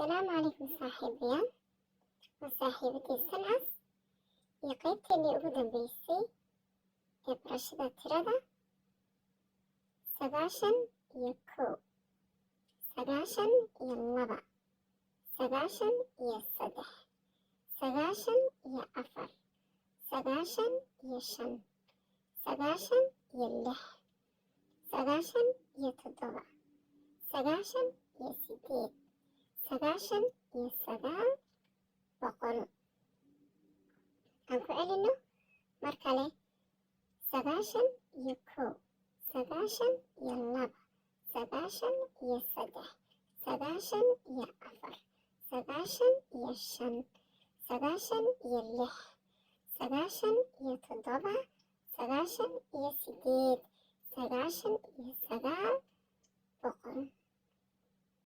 Asalaamu calaykum saaxiibayaal, waa saaxiibadii Sancas iyo qaybteennii ugu dambeysay ee barashada tirada. 91, 92, 93, 94, 95, 96, 97, 98, 99, 100. Aan ku celino mar kale: 91, 92, 93, 94, 95, 96, 97, 98, 99.